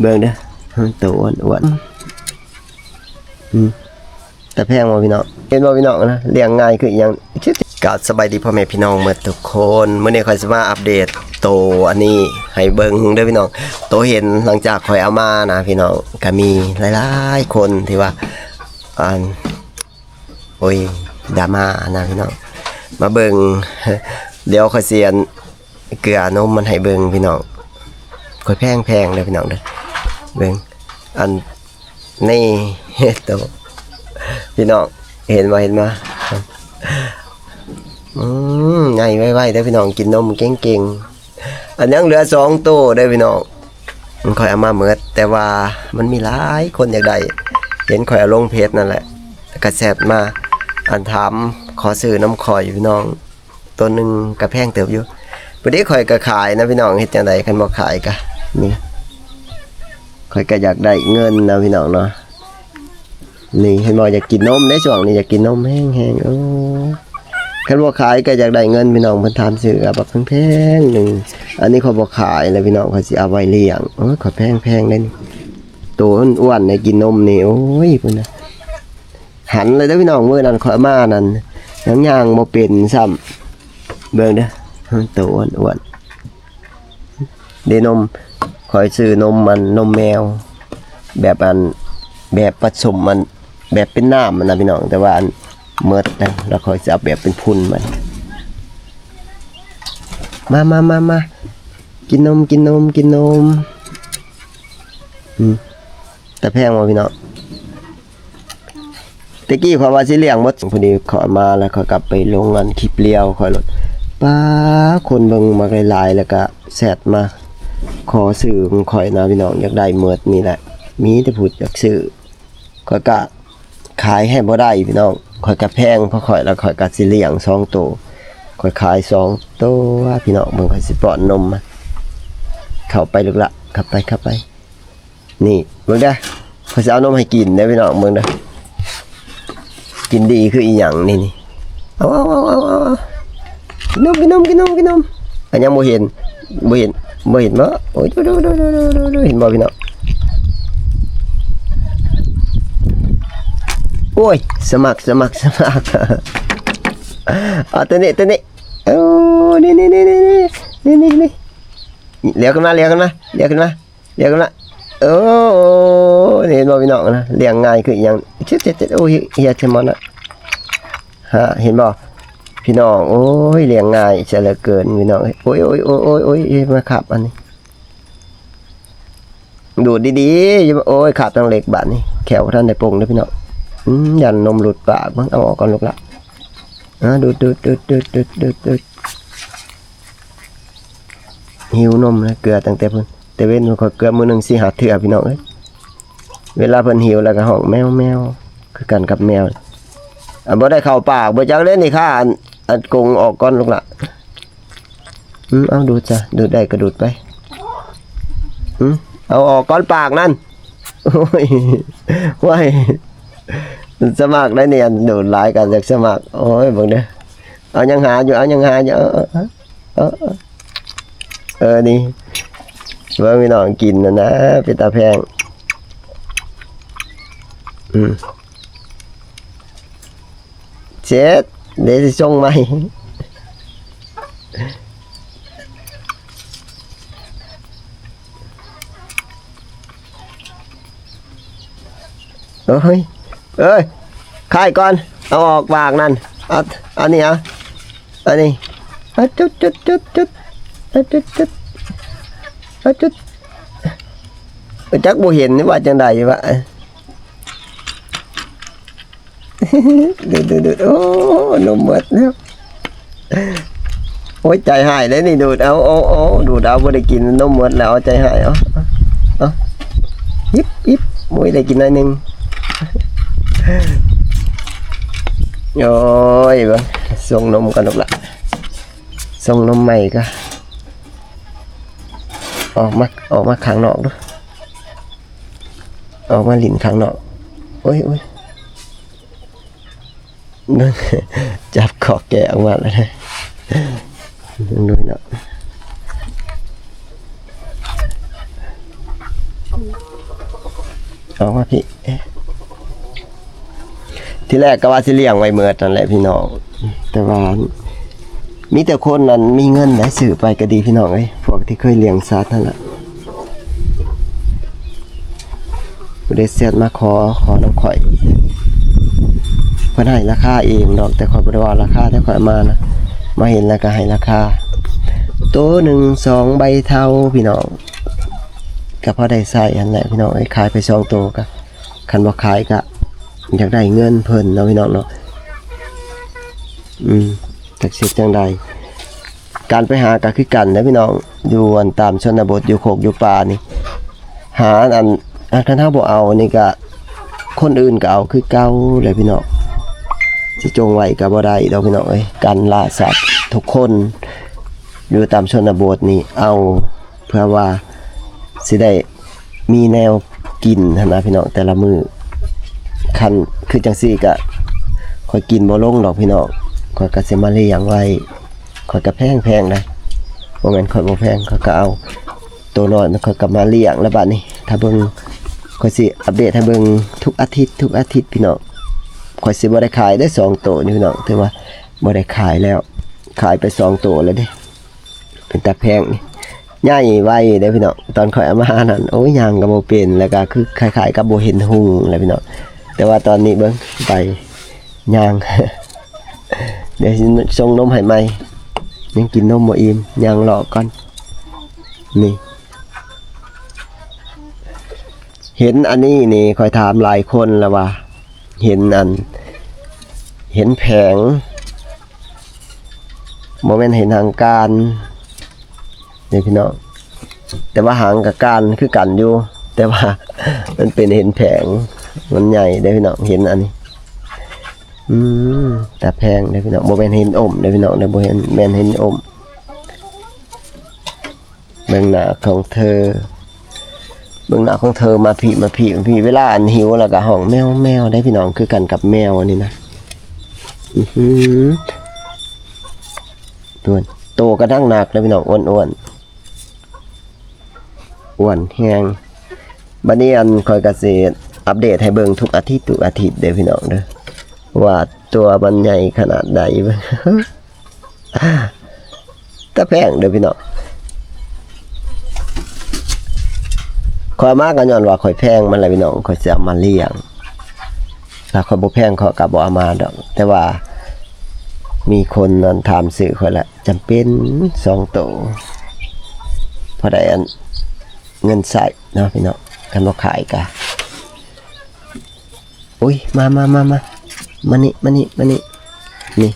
ເບິ່ງເດີ ໂຕອ້ວນໆ ອືມ ຕາແພງບໍ່ພີ່ນ້ອງ? ເຫັນບໍ່ພີ່ນ້ອງນະ? ລ້ຽງງ່າຍຄືອີ່ຫຍັງ. ກາບສະບາຍດີພໍ່ແມ່ພີ່ນ້ອງໝົດທຸກຄົນ. ມື້ນີ້ຂ້ອຍຊິມາອັບເດດໂຕອັນນີ້ໃຫ້ເບິ່ງເດີພີ່ນ້ອງ. ໂຕເຫັນຫຼັງຈາກຂ້ອຍເອົາມານະພີ່ນ້ອງ ກະມີຫຼາຍໆຄົນທີ່ວ່າ ອັນ ໂອ້ຍ ດຣາມານະພີ່ນ້ອງ. ມາເບິ່ງ ດຽວຂ້ອຍຊິອັນ ເກືອນົມມັນໃຫ້ເບິ່ງພີ່ນ້ອງ. ຂ້ອຍແພງໆເດີພີ່ນ້ອງເດີ. ເບິ່ງ ອັນນີ້ໂຕ ພີ່ນ້ອງເຫັນບໍ່ ເຫັນບໍ່? ອືມ ໃຫຍ່ໄວໆເດີພີ່ນ້ອງ ກິນນົມເກັ່ງໆ. ອັນຍັງເຫຼືອສອງໂຕເດີພີ່ນ້ອງ ຂ້ອຍເອົາມາໝົດ ແຕ່ວ່າມັນມີຫຼາຍຄົນຢາກໄດ້ ເຫັນຂ້ອຍເອົາລົງເພຈນັ້ນແຫຼະ ກະແຊັດມາ ອັນ ຖາມຂໍຊື້ນຳຂ້ອຍພີ່ນ້ອງ. ໂຕໜຶ່ງກະແພງເຕີບຢູ່. ພໍດີຂ້ອຍກະຂາຍນະພີ່ນ້ອງ ເຮັດຈັ່ງໃດຄັນບໍ່ຂາຍກະ ນີ້ ຂ້ອຍກະຢາກໄດ້ເງິນນະພີ່ນ້ອງເນາະ. ນີ້ເຫັນບໍ່ ຢາກກິນນົມເດ້ ຊ່ວງນີ້ຢາກກິນນົມແຮງໆ. ໂອ້ ຄັນບໍ່ຂາຍກະຢາກໄດ້ເງິນພີ່ນ້ອງ ເພິ່ນຖາມຊື້ກະບັກແພງໆໜຶ່ງ. ອັນນີ້ຂ້ອຍບໍ່ຂາຍແລ້ວພີ່ນ້ອງ ຂ້ອຍຊິເອົາໄວ້ລ້ຽງ. ໂອ້ຍ ຂ້ອຍແພງໆເດ້ນີ້ ໂຕອ້ວນໆໄດ້ກິນນົມນີ້. ໂອ້ຍ ພຸ້ນນະ ຫັນເລີຍເດີພີ່ນ້ອງ ມື້ນັ້ນຂ້ອຍມານັ້ນ ຍັງຍ່າງບໍ່ເປັນຊ້ຳ. ເບິ່ງເດີ ໂຕອ້ວນໆ ເດນົມ ຂ້ອຍຊື້ນົມອັນ ນົມແມວ ແບບອັນ ແບບປະສົມອັນ ແບບເປັນນ້ຳຫັ້ນນະພີ່ນ້ອງ ແຕ່ວ່າອັນໝົດແລ້ວ ແລ້ວຂ້ອຍຊິເອົາແບບເປັນພຸ່ນມັນ. ມາໆໆໆ ກິນນົມ ກິນນົມ ກິນນົມ. ອືມ ຕາແພງບໍ່ພີ່ນ້ອງ? ແຕ່ກີ້ຂ້ອຍວ່າຊິລ້ຽງໝົດ ພໍດີຂ້ອຍມາແລ້ວຂ້ອຍກັບໄປລົງອັນຄລິບລຽວຂ້ອຍໂລດ ປ້າ ຄົນເບິ່ງບັກຫຼາຍໆ ແລ້ວກະແຊັດມາຂໍຊື້ຂອງຂ້ອຍນະພີ່ນ້ອງ ຢາກໄດ້ໝົດນີ້ແຫຼະ ມີແຕ່ຜູ້ຢາກຊື້. ຂ້ອຍກະຂາຍໃຫ້ບໍ່ໄດ້ພີ່ນ້ອງ ຂ້ອຍກະແພງ ເພາະຂ້ອຍ ແລ້ວຂ້ອຍກະຊິລ້ຽງສອງໂຕ ຂ້ອຍຂາຍສອງໂຕພີ່ນ້ອງ. ເບິ່ງ ຂ້ອຍຊິປ້ອນນົມມັນ ເຂົ້າໄປລູກຫຼະ ເຂົ້າໄປ ເຂົ້າໄປ. ນີ້ເບິ່ງເດີ ຂ້ອຍຊິເອົານົມໃຫ້ກິນເດີພີ່ນ້ອງ ເບິ່ງເດີ ກິນດີຄືອີ່ຫຍັງນີ້ ນີ້ ເອົາໆໆໆໆ ກິນນົມ ກິນນົມ ກິນນົມ ກິນນົມ. ອັນຍັງບໍ່ເຫັນ ບໍ່ເຫັນ ບໍ່ເຫັນບໍ່? ໂອ້ຍ ດູໆໆໆ ເຫັນບໍ່ພີ່ນ້ອງ? ໂອ້ຍ ສະໝັກ ສະໝັກ ສະໝັກ ເອົາໂຕນີ້ ໂຕນີ້ ໂອ້ ນີ້ໆໆໆ ນີ້ໆໆ ຫຼຽວຂຶ້ນມາ ຫຼຽວຂຶ້ນມາ ຫຼຽວຂຶ້ນມາ. ດຽວກັນລະ ໂອ້ ນີ້ເຫັນບໍ່ພີ່ນ້ອງນະ ລ້ຽງງ່າຍຄືອີ່ຫຍັງ ເຈັດໆໆ ໂອ້ຍ ເຮັດໃສ່ໝໍ້ນະ ຮະ ເຫັນບໍ່ພີ່ນ້ອງ? ໂອ້ຍ ລ້ຽງງ່າຍຊະເຫຼືອເກີນພີ່ນ້ອງເອີຍ ໂອ້ຍໆໆໆ ມາຄາບອັນນີ້ ດູດດີໆ ຢ່າມາ ໂອ້ຍ ຄາບທາງເຫຼັກບາດນີ້ ແຂ້ວບໍ່ທັນໄດ້ປົງເດີພີ່ນ້ອງ ອືມ ຢ້ານນົມຫຼຸດປາກ ເບິ່ງ ເອົາອອກກ່ອນລູກຫຼະ ອ່າ ດູດໆໆໆ ດູດໆ ດູດໆ ດູດ ຫິວນົມແລ້ວ ເກືອຕັ້ງແຕ່ພຸ້ນ ແຕ່ເວັນຂ້ອຍເກືອມື້ໜຶ່ງສີ່ຫ້າເທື່ອພີ່ນ້ອງເອີຍ ເວລາເພິ່ນຫິວແລ້ວກໍຮ້ອງແມວໆ ຄືກັນກັບແມວ ອັນບໍ່ໄດ້ເຂົ້າປາກບໍ່ຈັກເດ້ນີ້ ຂ້າອັນ ອັນກົງອອກກ່ອນລູກຫຼະ ອືມ ເອົາດູດຊະ ດູດໄດ້ກໍດູດໄປ ອືມ ເອົາອອກກ່ອນປາກນັ້ນ ໂອ້ຍ ໂອ້ຍ ສະໝາກໄດ້ນີ້ ອັນດູດຫຼາຍກໍຢາກສະໝາກ ໂອ້ຍ ເບິ່ງເດີ ເອົາຍັງຫາຢູ່ ເອົາຍັງຫາຢູ່ ເອີ ເອີ ເອີ ເອີ ເອີ ນີ້ ເບິ່ງພີ່ນ້ອງກິນຫັ້ນນະ ເປັນຕາແພງ ອືມ ເຊັດ ເດ ຊິສົ່ງໃໝ່. ໂອ້ຍ ເອີຍ ຄາຍກ່ອນ ເອົາອອກປາກນັ້ນ ເອົາ ອັນນີ້ ເອົາ ອັນນີ້ ເອົາ ຈຸດ ຈຸດ ຈຸດ ຈຸດ ເອົາ ຈຸດ ຈຸດ ເອົາ ຈຸດ ເອີ ຈັກບໍ່ເຫັນວ່າຈັ່ງໃດວະ. ດູດໆໆ ໂອ້ ນົມໝົດແລ້ວ ໂອ້ຍ ໃຈຮ້າຍເດ້ນີ້ ດູດເອົາ ໂອ້ ໂອ້ ດູດເອົາ ບໍ່ໄດ້ກິນນົມໝົດແລ້ວ ໃຈຮ້າຍ ເອົາ ເອົາ ອິບ ອິບ ໂອ້ຍ ໄດ້ກິນໜ້ອຍໜຶ່ງ ໂອ້ຍ ເບິ່ງ ສົ່ງນົມກ່ອນລູກຫຼະ ສົ່ງນົມໃໝ່ກ່ອນ ອອກມາ ອອກມາຂ້າງນອກດູ ອອກມາຫຼິ້ນຂ້າງນອກ ໂອ້ຍ ໂອ້ຍ. ເບິ່ງ ຈັບຄອກແກະອອກມາແລ້ວເດ້ ເບິ່ງດູເນາະ ໂອ້ ອອກມາພີ້. ທີແລກກໍວ່າຊິລ້ຽງໄວ້ເໝິດນັ້ນແຫຼະພີ່ນ້ອງ, ແຕ່ວ່າມີແຕ່ຄົນນັ້ນມີເງິນໄດ໋ ຊື້ໄປກໍດີພີ່ນ້ອງເອີຍ, ພວກທີ່ເຄີຍລ້ຽງສັດຫັ້ນລະ. ຜູ້ໃດແຊັດມາຂໍ ຂໍນຳຂ້ອຍ, ເພິ່ນໃຫ້ລາຄາເອງດອກ, ແຕ່ຂ້ອຍບໍ່ໄດ້ເວົ້າລາຄາ, ແຕ່ຂ້ອຍມານະ ມາເຫັນແລ້ວກໍໃຫ້ລາຄາ. ໂຕໜຶ່ງສອງໃບເທົາພີ່ນ້ອງ, ກໍພໍໄດ້ໃຊ້ຫັ້ນແຫຼະພີ່ນ້ອງເອີຍ. ຂາຍໄປສອງໂຕກໍ ຄັນບໍ່ຂາຍກະຢາກໄດ້ເງິນເພິ່ນເນາະພີ່ນ້ອງເນາະ. ອືມ ຈັກຊິເຮັດຈັ່ງໃດ. ການໄປຫາກະຄືກັນເດ້ພີ່ນ້ອງ, ຢູ່ອັນຕາມຊົນນະບົດ ຢູ່ໂຄກຢູ່ປ່ານີ້ ຫາອັນ ອັນ ຄັນເຮົາບໍ່ເອົານີ້ກະ ຄົນອື່ນກະເອົາຄືເກົ່າແຫຼະພີ່ນ້ອງ. ຊິຈົ່ງໄວ້ກະບໍ່ໄດ້ດອກພີ່ນ້ອງເອີຍ. ການລ່າສັດ ທຸກຄົນຢູ່ຕາມຊົນນະບົດນີ້ເອົາ ເພື່ອວ່າຊິໄດ້ມີແນວກິນຫັ້ນນະພີ່ນ້ອງ ແຕ່ລະມື້. ຄັນຄືຈັ່ງຊີ້ກະ ຂ້ອຍກິນບໍ່ລົງດອກພີ່ນ້ອງ, ຂ້ອຍກະຊິມາລ້ຽງໄວ້. ຂ້ອຍກະແພງໆ ໄດ໋, ບໍ່ແມ່ນຂ້ອຍບໍ່ແພງ, ຂ້ອຍກະເອົາໂຕນ້ອຍມາ ຂ້ອຍກະມາລ້ຽງ. ແລ້ວບາດນີ້ຖ້າເບິ່ງ ຂ້ອຍຊິອັບເດດໃຫ້ເບິ່ງທຸກອາທິດ ທຸກອາທິດພີ່ນ້ອງ. ຂ້ອຍຊິບໍ່ໄດ້ຂາຍເດ້ສອງໂຕນີ້ພີ່ນ້ອງ, ຖືວ່າບໍ່ໄດ້ຂາຍແລ້ວ, ຂາຍໄປສອງໂຕແລ້ວເດ້. ເປັນຕາແພງນີ້ ໃຫຍ່ໄວເດ້ພີ່ນ້ອງ. ຕອນຂ້ອຍເອົາມານັ້ນ ໂອ້ຍ ຍ່າງກໍບໍ່ເປັນ, ແລ້ວກໍຄືຄ້າຍໆກັບບໍ່ເຫັນຮຸ່ງແຫຼະພີ່ນ້ອງ. ແຕ່ວ່າຕອນນີ້ເບິ່ງໄປຍ່າງ ດຽວຊິສົ່ງນົມໃຫ້ໃໝ່, ຍັງກິນນົມບໍ່ອີ່ມ, ຍ່າງເລາະກ່ອນ. ນີ້ ເຫັນອັນນີ້ນີ້ ຂ້ອຍຖາມຫຼາຍຄົນແລ້ວວ່າ ເຫັນອັນ ເຫັນແຜງ ບໍ່ແມ່ນເຫັນຫາງການເດ້ພີ່ນ້ອງ, ແຕ່ວ່າຫາງກະການຄືກັນຢູ່, ແຕ່ວ່າມັນເປັນເຫັນແຜງ ມັນໃຫຍ່ເດ້ພີ່ນ້ອງ. ເຫັນອັນນີ້ ອືມ ຕາແພງເດ້ພີ່ນ້ອງ, ບໍ່ແມ່ນເຫັນອົມເດ້ພີ່ນ້ອງເດ້, ບໍ່ແມ່ນເຫັນອົມ. ເບິ່ງໜ້າຂອງເທີ ເບິ່ງໜ້າຂອງເທີ ມາພີ້ ມາພີ້ ມາພີ້. ເວລາອັນຫິວແລ້ວກໍຮ້ອງແມວໆ ໄດ້ພີ່ນ້ອງ, ຄືກັນກັບແມວອັນນີ້ນະ. ອືຫື ໂຕກໍໜັກໆ ເດ້ພີ່ນ້ອງ, ອ້ວນໆ ອ້ວນແຮງ. ບັດນີ້ອັນ ຂ້ອຍກໍຊິອັບເດດໃຫ້ເບິ່ງທຸກອາທິດ ທຸກອາທິດເດີພີ່ນ້ອງເດີ ວ່າຕົວມັນໃຫຍ່ຂະໜາດໃດ. ຕາແພງເດີພີ່ນ້ອງ, ຂ້ອຍເອົາມາກໍຍ້ອນວ່າຂ້ອຍແພງມັນແຫຼະພີ່ນ້ອງ, ຂ້ອຍຊິເອົາມາລ້ຽງ. ຖ້າຂ້ອຍບໍ່ແພງ ຂ້ອຍກໍບໍ່ເອົາມາດອກ, ແຕ່ວ່າມີຄົນນັ້ນຖາມຊື້ຂ້ອຍລະ ຈຳເປັນສອງໂຕ ພໍໄດ້ອັນ ເງິນໃຊ້ເນາະພີ່ນ້ອງ, ຄັນບໍ່ຂາຍກະ ໂອ້ຍ ມາ ມາ ມາ ມາ ມານີ້ ມານີ້ ມານີ້ ນີ້.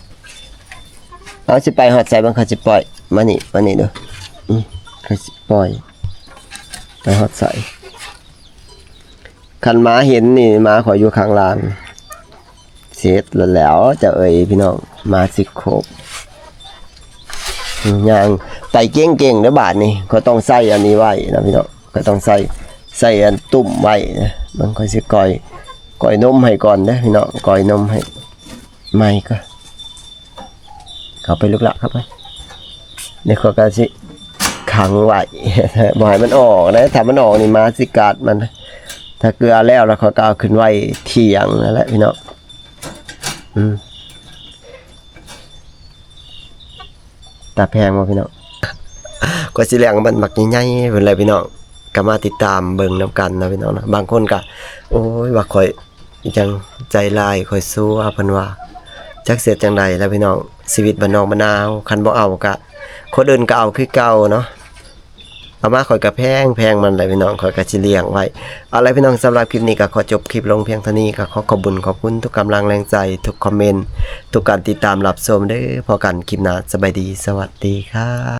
ເອົາ ຊິໄປຮອດໃສ ເບິ່ງ ຂ້ອຍຊິປ່ອຍ. ມານີ້ ມານີ້ເດີ. ອື ຂ້ອຍຊິປ່ອຍ ໄປຮອດໃສ. ຄັນໝາເຫັນນີ້ ໝາຂ້ອຍຢູ່ຂ້າງລ່າງ ເສັດແລ້ວ ເຈົ້າເອີຍ ພີ່ນ້ອງ ໝາຊິໂຄກ ຍ່າງໄປເກັ່ງໆ ເດີບາດນີ້. ຂ້ອຍຕ້ອງໃສ່ອັນນີ້ໄວ້ນະ ພີ່ນ້ອງ, ຂ້ອຍຕ້ອງໃສ່ ໃສ່ອັນຕຸ້ມໄວ້ນະ. ມັນ ຂ້ອຍຊິກ່ອຍ ກ່ອຍນົມໃຫ້ກ່ອນເດີພີ່ນ້ອງ, ກ່ອຍນົມໃຫ້ໃໝ່ກ່ອນ. ເຂົ້າໄປລູກຫຼະ ເຂົ້າໄປ. ນີ້ຂ້ອຍກໍຊິຂັງໄວ້ ບໍ່ໃຫ້ມັນອອກເດ້, ຖ້າມັນອອກນີ້ໝາຊິກັດມັນ. ຖ້າເກືອແລ້ວ ແລ້ວຂ້ອຍກໍເອົາຂຶ້ນໄວ້ຖຽງນັ້ນແຫຼະພີ່ນ້ອງ. ອືມ ຕາແພງບໍ່ພີ່ນ້ອງ? ຂ້ອຍຊິລ້ຽງມັນບັກໃຫຍ່ໆ ພຸ້ນແຫຼະພີ່ນ້ອງ, ກໍມາຕິດຕາມເບິ່ງນຳກັນເນາະພີ່ນ້ອງເນາະ. ບາງຄົນກໍ ໂອ້ຍ ວ່າຂ້ອຍ ອີຫຍັງໃຈຮ້າຍຂ້ອຍຊົ່ວ ເພິ່ນວ່າ. ຈັກເຮັດຈັ່ງໃດລະພີ່ນ້ອງ, ຊີວິດບ້ານນອກບ້ານນາເຮົາ ຄັນບໍ່ເອົາກະ ຄົນອື່ນກໍເອົາຄືເກົ່າເນາະ. ເອົາມາຂ້ອຍກໍແພງ ແພງມັນແຫຼະພີ່ນ້ອງ, ຂ້ອຍກໍຊິລ້ຽງໄວ້. ເອົາລະພີ່ນ້ອງ, ສຳລັບຄລິບນີ້ກໍຂໍຈົບຄລິບລົງພຽງເທົ່ານີ້. ກໍຂໍຂອບບຸນຂອບຄຸນທຸກກຳລັງແຮງໃຈ, ທຸກຄອມເມັນ, ທຸກການຕິດຕາມຮັບຊົມເດີ. ພໍ້ກັນຄລິບໜ້າ. ສະບາຍດີ, ສະຫວັດດີຄ່ະ.